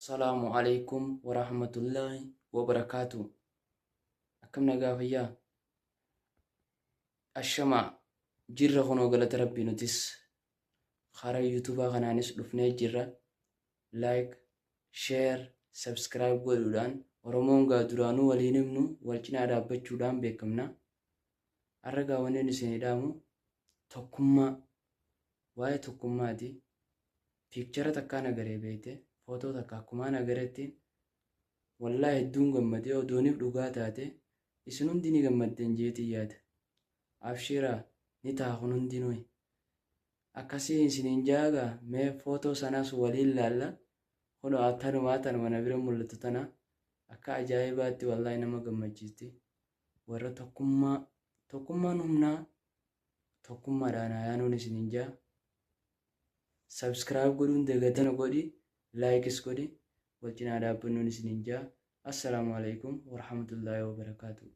Salaamu alaikum warahmatullaahi wabarakaatu. Akkam nagaa fayyaa? Ashamaa jirra kunoo galata rabbii nutis karaa yuutuubaa kanaanis dhufnee jirra. Like, share, subscribe godhuudhaan Oromoon gaa duraanuu waliin himnu wal cinaa dhaabbachuudhaan beekamna. Har'a gaa wanni inni isinii dhaamu tokkummaa waa'ee tokkummaati. Piikchara takkaan agaree beekte footoo takka akkumaan agaretti wallaahi hedduun gammadee odooniif dhugaa taate isin hundi ni gammaddan jeetiin yaada. Abshiraa ni ta'a kun hundinuu. Akkasii isiniin jaagaa mee footoo sanaas waliin laalla kunoo tanumaa tanuma na bira mul'atu tana akka ajaa'ibaatti wallaahi nama gammachiisti. Warra tokkummaa tokkummaan humnaa tokkummaadhaan haa yaanuun isiniin jaa. Subscribe godhuun dagatina godhi likes godhi wal cinaa dhaabbannuun isiniin jaa. Assalaamu alaikum warahmatullaahi wabarakaatu.